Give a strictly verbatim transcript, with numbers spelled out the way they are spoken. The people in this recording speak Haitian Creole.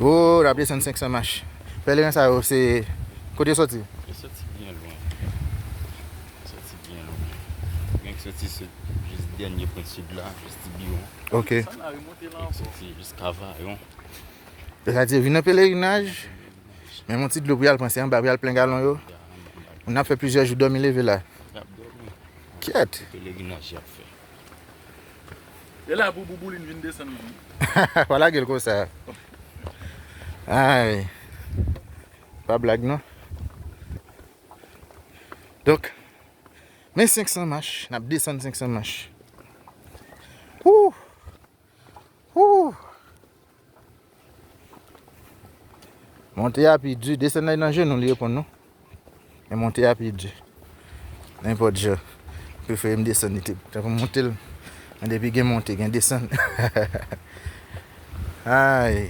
Oh, n ap desann senk san mach. Pèleren sa yo, se kote yo soti? Yo soti byen lwen. Yo soti byen lwen. Gen ki soti sou jis dènye pwen sid la, jis Tibiwon. Ok. Sa n a remonte la Yo ankò. soti jis Kavayon. Sa di vin nan pelerinaj, men yon ti dlo pou y al pran, se anba pou y al plen galon yo. Moun ap fè plizyè jou dòmi leve la. Y ap dòmi. Kyèt. Pelerinaj y ap fè. E la pou Bouboulin vin desann li. Pa lage l konsa. Ay. Pa blag non. Donk, men senk san mach, n ap desann senk san mach. Wouh! Wouh! Monte a pi di, desann nan nan jenou li reponn nou. Men monte a pi di. Nenpòt jan. Prefere m desann li te. Tankou monte l. Men depi gen monte, gen desann. Ay.